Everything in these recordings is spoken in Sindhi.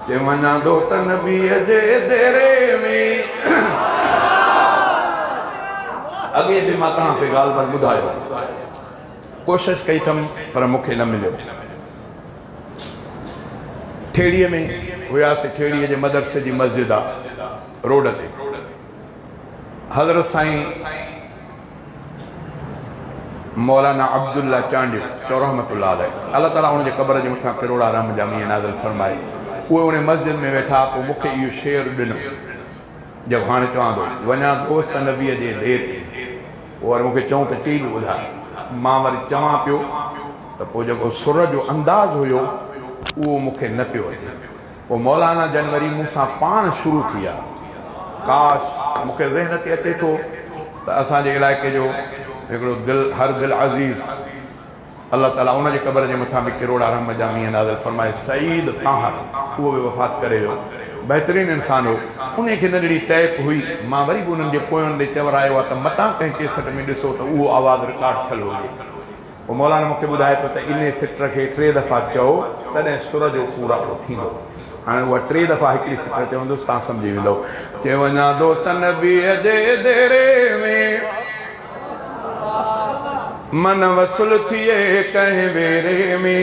چي وڃان دوست نبيء جي ديري ۾. اڳي به مان توهان کي غالباً ٻڌايو. ڪوشش ڪئي اٿم پر مون کي نه مليو. ٺيڙهيء ۾ هياسين، ٺيڙهيء جي مدرسي جي مسجد آ روڊ تي. حضرت سائين مولانا عبدالله چانڊيو چئو رحمة الله عليه الله تعالي ان جي قبر جي مٿان ڪروڙا رحم جا مينهن نازل فرمائي. اهي ان مسجد ۾ ويٺا پوء مون کي اهو شعر ڏنو جيڪو هاڻي چوان ٿو، وڃان دوست نبيء جي ديري ۾. پوء وري مون کي چئون ته چئي به ٻڌاء. مان وري چوان پيو ته پوء جيڪو سر جو انداز هيو اهو مون کي نه پيو اچي. پوء مولانا جن وري مون سان پاڻ شروع ٿي ويا. ڪاش! مون کي ذهن تي اچي ٿو ته اسان جي علائقي جو هڪڙو دل هر دل عزيز الله تعاليٰ ان جي قبر جي مٿان به ڪروڙا رحمت جا مينهن نازل فرمائي سعيد طاهر اهو به وفات ڪري ويو. بهترين انسان هو. انهي کي ننڍڙي ٽيپ هئي. مان وري به انهن جي پوين ڏي چورايو آهي ته متان ڪنهن ڪيسٽ ۾ ڏسو ته اهو آواز رڪارڊ ٿيل هجي. پوء مولانا مون کي ٻڌائي پيو ته انهي سٽر کي ٽي دفعا چئو تڏهن سر جو پورائو ٿيندو. هاڻي اها ٽي دفعا هڪڙي سٽر چوندس توهان سمجهي ويندؤ. چي وڃان دوست نبيء جي ديري ۾، من وصل ٿئي ڪنهن ويري ۾،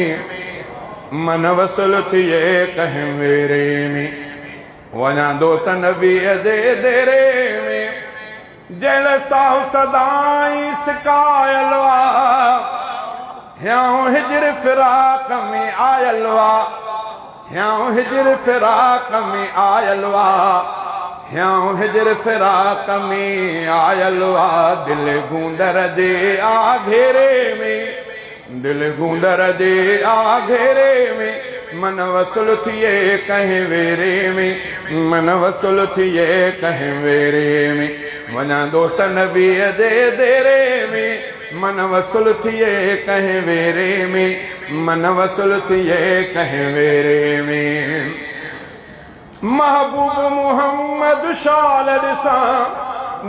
من وصل ٿئي ڪنهن ويري ۾، وڃان دوست نبيء جي ديري ۾. جنهن لاء ساهه سدائين سڪايل آ، هيانء هجر فراق ۾ آيل آ، هيانء هجر فراق ۾ آيل آ، هيانء هجر فراق ۾ آيل آ، دل گوندر جي آ گهيري ۾. دل گوندر جي آ گهيري ۾، من وصل ٿئي ڪنهن ويري ۾، من وصل ٿئي ڪنهن ويري ۾، وڃان دوست نبيء جي ديري ۾، من وصل ٿئي ڪنهن ويري ۾، من وصل ٿئي ڪنهن ويري ۾. محبوب محمد شال ڏسان،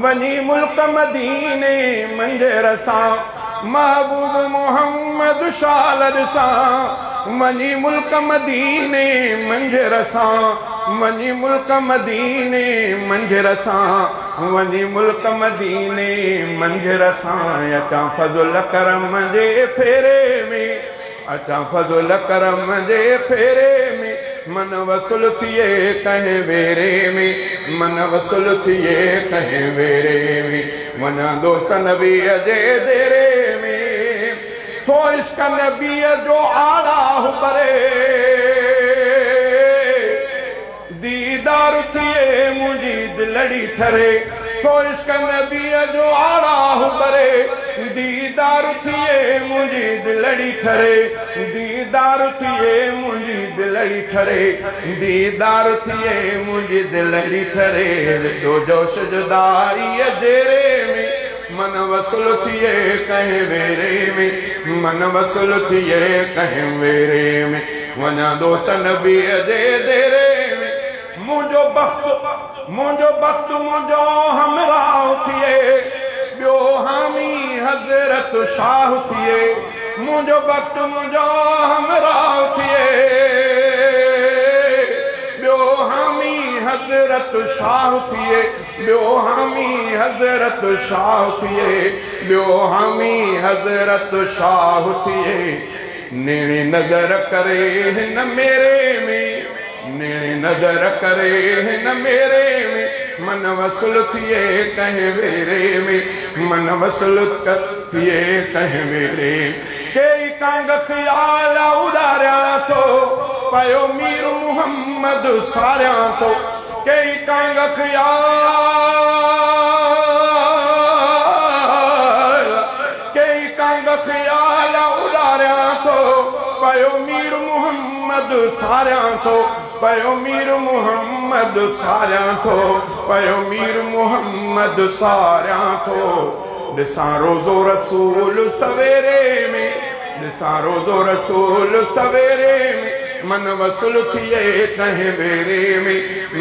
وڃي ملڪ مديني منجهه رسان، محبوب محمد شال ڏسان، وڃي ملڪ مديني منجهه رسان، وڃي ملڪ مديني منجهه رسان، وڃي ملڪ مديني منجهه رسان، اچان فضل ڪرم جي ڦيري ۾. اچان فضل ڪرم جي ڦيري ۾، من وصل ٿئي ڪنهن ويري ۾، من وصل ٿئي ڪنهن ويري ۾، وڃان دوست نبيء جي ديري ۾، ٿو عشق نبيء جو آڙاهه ٻري، ديدار ٿئي منهنجي دلڙي ٺري، ٿو عشق نبيء جو آڙاهه ٻري، ديدار ٿئي منهنجي دلڙي ٺري، ديدار ٿئي منهنجي دلڙي ٺري، ديدار ٿئي منهنجي دلڙي ٺري، وڌو جوش جدائيء جيري ۾، من وصل ٿئي ڪنهن ويري ۾، من وصل ٿئي ڪنهن ويري ۾. وڃان دوست نبيء جي ديري ۾. منهنجو بخت منهنجو بخت منهنجو همراهه ٿئي، ٻيو حامي حضرت شاهه ٿئي. منهنجو بخت منهنجو همراهه ٿئي، ٻيو حامي حضرت شاهه ٿئي. ٻيو حامي حضرت شاهه ٿئي، ٻيو حامي حضرت شاهه ٿئي. نيڻي نظر ڪري هن ميري ۾، نيڻي نظر ڪري هن ميري ۾، من وصل ٿئي ڪنهن ويري ۾، من وصل ٿئي ڪنهن ويري ۾. ڪيئي ڪانگ خيال اڏاريان ٿو، پيو مير محمد ساريان ٿو، ڪيئي ڪانگ خيال، ڪيئي ڪانگ خيال اڏاريان ٿو، پيو مير محمد ساريان ٿو، پيو مير محمد ساريان ٿو، پيو مير محمد ساريان ٿو. ڏسان روضو رسول سويري ۾، ڏسان روضو رسول سويري ۾، من وصل ٿئي ڪنهن ويري ۾،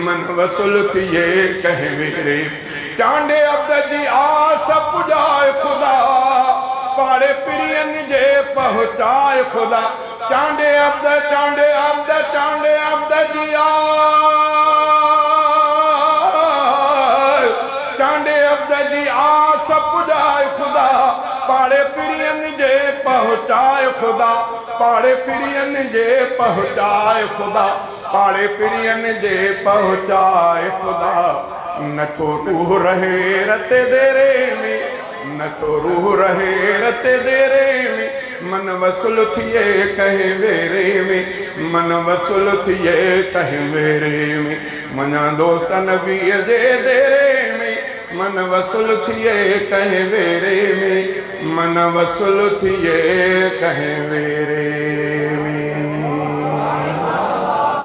من وصل ٿئي ڪنهن ويري ۾. چانڊي عبد جي آس پڄاء خدا، پاڙي پرين جي پهچاء خدا. چانڊي عبد، چانڊي عبد، چانڊي عبد جي آس. پرين جي پهچاء خدا، پاڙي پرين جي پهچاء خدا، پاڙي پرين جي پهچاء خدا. نٿو روح رهي رت ديري ۾، نٿو روح رهي رت ديري ۾، من وصل ٿئي ڪنهن ويري ۾، من وصل ٿئي ڪنهن ويري ۾، وڃان دوست نبيء جي ديري ۾، من وصل ٿئي ڪنهن ويري ۾، من وصل ٿئي ڪنهن ويري.